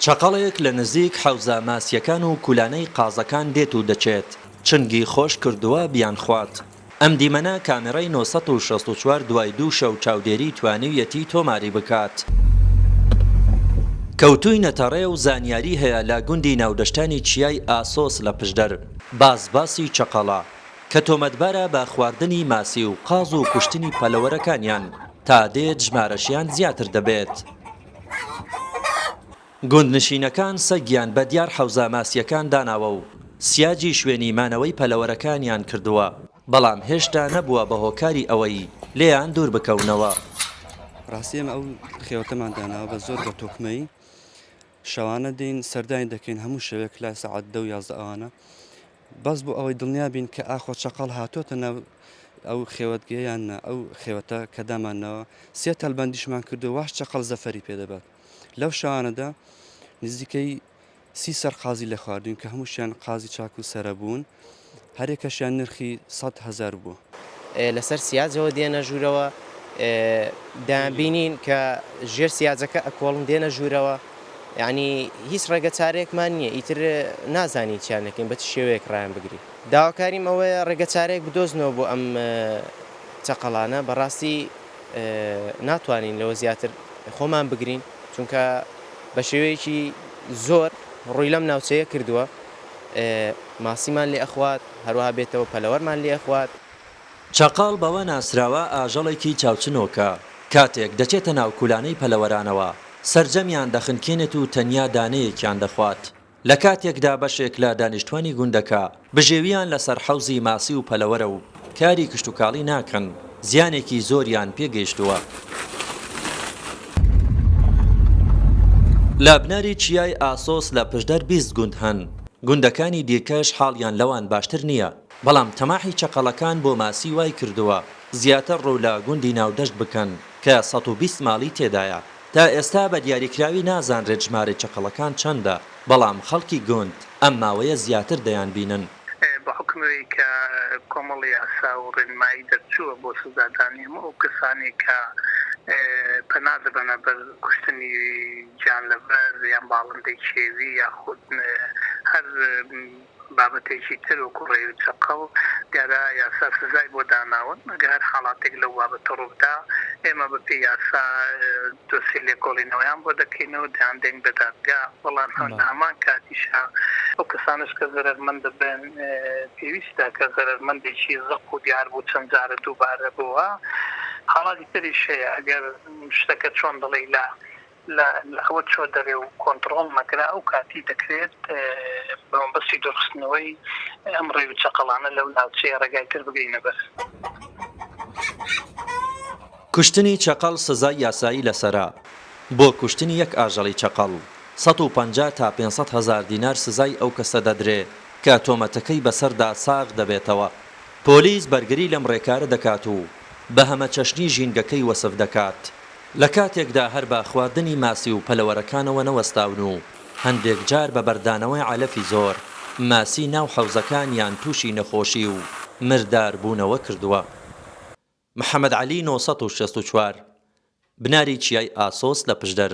چەقەڵێک لە نزیک حەوزە ماسییەکان و کولانەی قازەکان دێت و دەچێت، چنگی خۆش کردووە بیانخوات. ئەم دیمەنە کامێرای 964 دوای دوو شەو چاودێری توانیویەتی تۆماری بکات. کەوتووینەتە ڕێ و زانیاری هەیە لە گوندی ناودەشتانی چیای ئاسۆس لە پشدەر، باس باسی چەقەڵە، کە تۆمەتبارە بە خواردنی ماسی و قاز و کوشتنی پەلەوەرەکانیان، تا دێت ژمارەشیان زیاتر دەبێت. گوندنشینەکان سەگیان بە دیار حەوزە ماسییەکان داناوە و سیاجی شوێنی مانەوەی پەلەوەرەکانیان کردووە، بەڵام هێشتا نەبووە بە هۆکاری ئەوەی لێیان دوور بکەونەوە. ڕاستی ئێمە ئەو خێوەتەمان داناوە بە زۆر بە تۆکمەیی شەوانە دێین سەردانی دەکەین هەموو شەوێک لای سەعات دە و 11 ئەوانە بەس بۆ ئەوەی دڵنیا بین کە ئاخۆ چەقەڵ هاتۆتە ناو ئەو خێوەتگەیە یان نا ئەو خێوەتە کە دامانناوە سێ تەلبەندیشمان کردو واش چەقەڵ زەفەری پێدەبات لەو شەوانەدا نزیکەی سی سەر قازی لێ خواردوین کە هەمووشیان قازی چاک و سەرە بوون هەریەکەشیان نرخی 100 هەزار بووە. لەسەر سیاجەوە دێنە ژوورەوە دەیانبینین کە ژێر سیاجەکە ئەکۆڵن دێنە ژوورەوە یانی هیچ ڕێگە چارەیەکمان نییە ئیتر نازانین چیان لەکەین بە چ شێوەیەک ڕایان بگرین داواکاریم ئەوەیە ڕێگە چارەیەک بدۆزنەوە بۆ ئەم چەقەڵانە بەڕاستی ناتوانین لەوە زیاتر خۆمان بگرین چونکە بە شێوەیەکی زۆر ڕووی لەم ناوچەیە کردووە ماسیمان لێ ئەخوات هەروەها بێتەوە پەلەوەرمان لێ ئەخوات. چەقەڵ بەوە ناسراوە ئاژەڵێکی چاوچنۆکە، کاتێک دەچێتە ناو کولانەی پەلەوەرانەوە سەرجەمیان دەخنکێنێت و تەنیا دانەیەکیان دەخوات، لە کاتێکدا بەشێک لە دانیشتوانی گوندەکە بژێوییان لەسەر حەوزی ماسی و پەلەوەرە و کاری کشتوکاڵی ناکەن، زیانێکی زۆریان پێگەیشتووە. لە بناری چیای ئاسۆس لە پشدەر 20 گوند هەن، گوندەکانی دیکەش حاڵیان لەوان باشتر نییە، بەڵام تەماحی چەقەڵەکان بۆ ماسی وای کردووە زیاتر ڕوو لە گوندی ناودەشت بکەن کە 120 ماڵی تێدایە. تا ئێستا بە دیاریکراوی نازانرێت ژمارەی چەقەڵەکان چەندە، بەڵام خەڵکی گوند ئەم ماوەیە زیاتر دەیانبینن. بە حوکمی ئەوەی کە کۆمەڵی یاسا و ڕێنمایی دەرچووە بۆ سزادانی هەموو ئەو کەسانەی کە پەنا دەبەنە بەر کوشتنی گیانلەبەر یان باڵندەی کێوی یاخود هەر بابەتێکی تر وەکو ڕێی و چەقەڵ، دیارە یاسا سزای بۆ داناون، ئەگەر هەر حاڵاتێک لەو بابەتە ڕووبدا ئێمە بە پێی یاسا دۆسیە لێکۆڵینەوەیان بۆ دەکەین و دەیاندەین بە دادگا، بەڵام لە هەمان کاتیشا ئەو کەسانەش کە زەرەرمەند دەبن پێویستە کە زەرەرمەندێکی زەق و دیار بوو چەند جارە دووبارە بۆوە، حاڵاتی تریش هەیە ئەگەر شتەکە چۆن دەڵێی لە لە ئەوە چوە دەرێ و کۆنتڕۆڵ نەکرا ئەو کاتی دەکرێت بە مەبەستی دوورخستنەوەی ئەم ڕێ و چەقەڵانە لەو ناوچەیە ڕێگای تر بگرینە بەر. کوشتنی چەقەڵ سزای یاسایی لەسەرە، بۆ کوشتنی یەک ئاژەڵی چەقەڵ، 150 تا 500 هەزار دینار سزای ئەو کەسە دەدرێ کە تۆمەتەکەی بەسەردا ساغ دەبێتەوە. پۆلیس بەرگری لەم ڕێکارە دەکات و بە هەمەچەشنی ژینگەکەی وەسف دەکات. لە کاتێکدا هەر بە خواردنی ماسی و پەلەوەرەکانەوە نەوەستاون و هەندێک جار بە بەردانەوەی عەلەفی زۆر ماسی ناو حەوزەکانیان تووشی نەخۆشی و مردار بوونەوە کردووە. محەمەد عەلی 964 بناری چیای ئاسۆس لە پشدەر.